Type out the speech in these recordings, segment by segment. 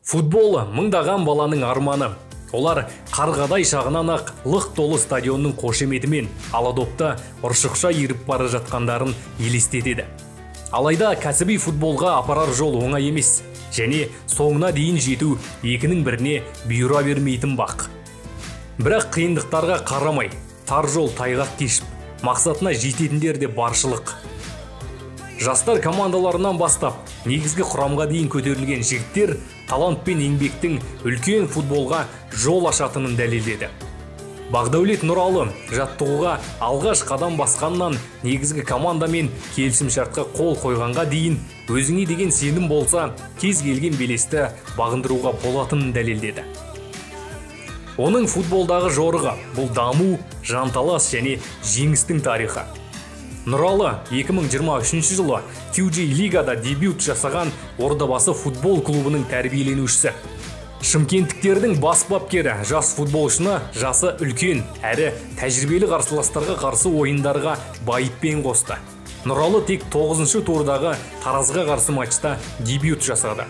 Футбол мыңдаған баланың арманы. Олар қарғадай шағынан ақ лық толы стадионның қошеметімен аладопта ұршықша еріп бара жатқандарын елестетеді. Алайда кәсіби футболға апарар жол оңай емес, және соңына дейін жету екінің біріне бұйыра бермейтін бақ. Бірақ қиындықтарға қарамай, тар жол тайғақ кешіп, мақсатына жететіндер де баршылық. Жастар командаларынан бастап, негізгі құрамға дейін көтерілген жігіттер талант пен еңбектің үлкен футболға жол ашатынын дәлелдеді. Бағдәулет Нұралы жаттығуға алғаш қадам басқаннан негізгі командамен келісімшартқа қол қойғанға дейін өзіңе деген сенім болса, кез келген белесті бағындыруға болатынын дәлелдеді. Оның футболдағы жорығы бұл даму, жанталас және жеңістің тарихы. Нұралы 2023 жылы QJ Лигада дебют жасаған Ордабасы футбол клубының тәрбиеленушісі. Шымкенттіктердің бас бапкері жас футболшыны жасы үлкен әрі тәжірибелі қарсыластарға қарсы ойындарға байыппен қосты. Нұралы тек 9-шы турдағы Таразға қарсы матчта дебют жасады.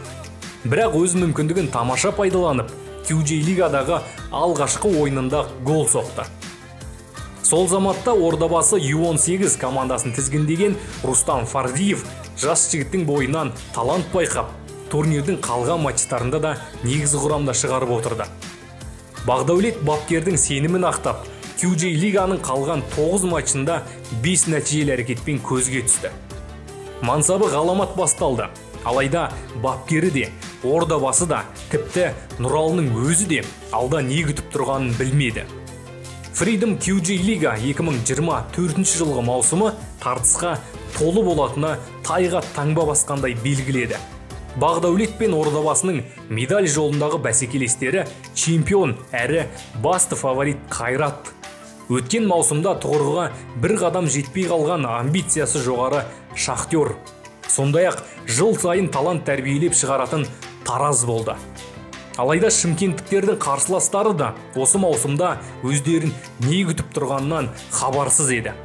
Бірақ өз мүмкіндігін тамаша пайдаланып, QJ Лигадағы алғашқы ойынында гол соқты. Сол заматта Ордабасы U18 командасын тізгіндеген Рустам Фардиев жас жігіттің бойынан талант байқап, турнирдің қалған матчтарында да негізгі құрамда шығарып отырды. Бағдәулет бапкердің сенімін ақтап, QJ Лиганың қалған 9 матчында 5 нәтижелі әрекетпен көзге түсті. Мансабы ғаламат басталды. Алайда бапкері де, Ордабасы да, тіпті Нұралының өзі де алда не күтіп тұрғанын білмеді. Freedom QJ Liga 2024 жылғы маусымы тартысқа толы болатыны тайға таңба басқандай белгіледі. Бағдәулет пен Ордабасының медаль жолындағы бәсекелестері чемпион әрі басты фаворит Қайрат. Өткен маусымда тұғырға бір қадам жетпей қалған амбициясы жоғары Шахтер. Сондай-ақ жыл сайын талант тәрбиелеп шығаратын Тараз болды. Алайда шымкенттіктердің қарсыластары да осы маусымда өздерін не күтіп тұрғанынан хабарсыз еді.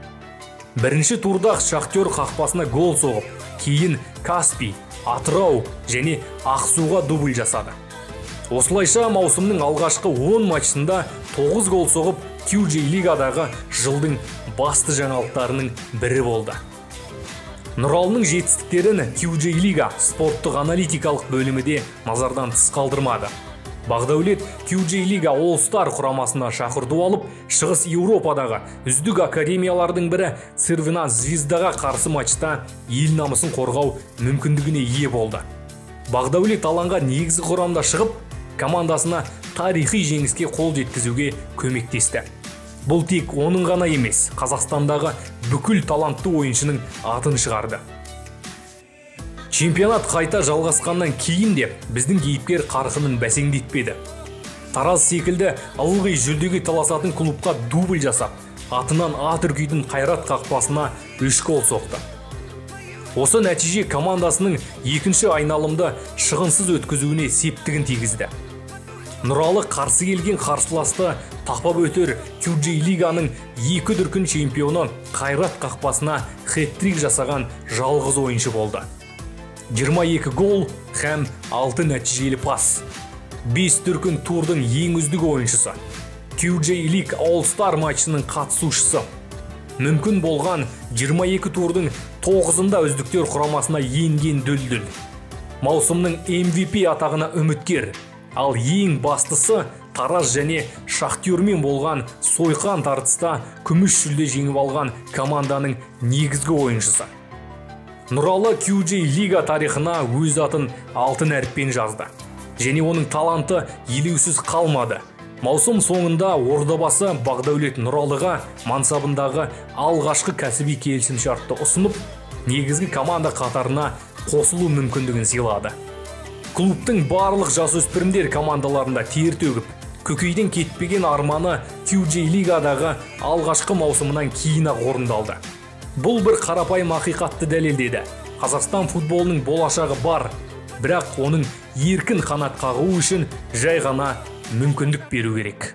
Бірінші турда Шахтер қақпасына гол соғып, кейін Каспий, Атырау және Ақсуға дубль жасады. Осылайша маусымның алғашқы 10 матчында 9 гол соғып, QJ Лигадағы жылдың басты жаңалықтарының бірі болды. Нұралының жетістіктерін QJ Лига спорттық аналитикалық бөлімі де назардан тыс қалдырмады. Бағдәулет QJ Лига All Star құрамасына шақырту алып, Шығыс Еуропадағы үздік академиялардың бірі Црвена Звездаға қарсы матчта ел намысын қорғау мүмкіндігіне ие болды. Бағдәулет алаңға негізгі құрамда шығып, командасына тарихи жеңіске қол жеткізуге көмектесті. Бұл тек оның ғана емес, Қазақстандағы бүкіл талантты ойыншының атын шығарды. Чемпионат қайта жалғасқаннан кейін де біздің кейіпкер қарқынын бәсеңдетпеді. Тараз секілді ылғи жүлдеге таласатын клубқа дубль жасап, атынан ат үркейтін Қайрат қақпасына 3 гол соқты. Осы нәтиже командасының екінші айналымды шығынсыз өткізуіне септігін тигізді. Нұралы қарсы келген қарсыласты тапап өтер QJ Лиганың екі дүркін чемпионы Қайрат қақпасына хет-трик жасаған жалғыз ойыншы болды. 22 гол һәм 6 нәтижелі пас. 5 дүркін турдың ең үздік ойыншысы. QJ League All Star матчының қатысушысы. Мүмкін болған 22 турдың 9-ында үздіктер құрамасына енген дүлдүл. Маусымның MVP атағына үміткер. Ал ең бастысы Тараз және Шахтермен болған сойқан тартыста күміс жүлде жеңіп алған команданың негізгі ойыншысы. Нұралы QJ Лига тарихына өз атын алтын әріппен жазды. Және оның таланты елеусіз қалмады. Маусым соңында Ордабасы Бағдәулет Нұралыға мансабындағы алғашқы кәсіби келісімшартты ұсынып, негізгі команда қатарына қосылу мүмкіндігін сыйлады. Клубтың барлық жасөспірімдер командаларында тер төгіп, көкейден кетпеген арманы QJ Лигадағы алғашқы маусымынан кейін-ақ орындалды. Бұл бір қарапайым ақиқатты дәлелдеді. Қазақстан футболының болашағы бар, бірақ оның еркін қанат қағуы үшін жай ғана мүмкіндік беру керек.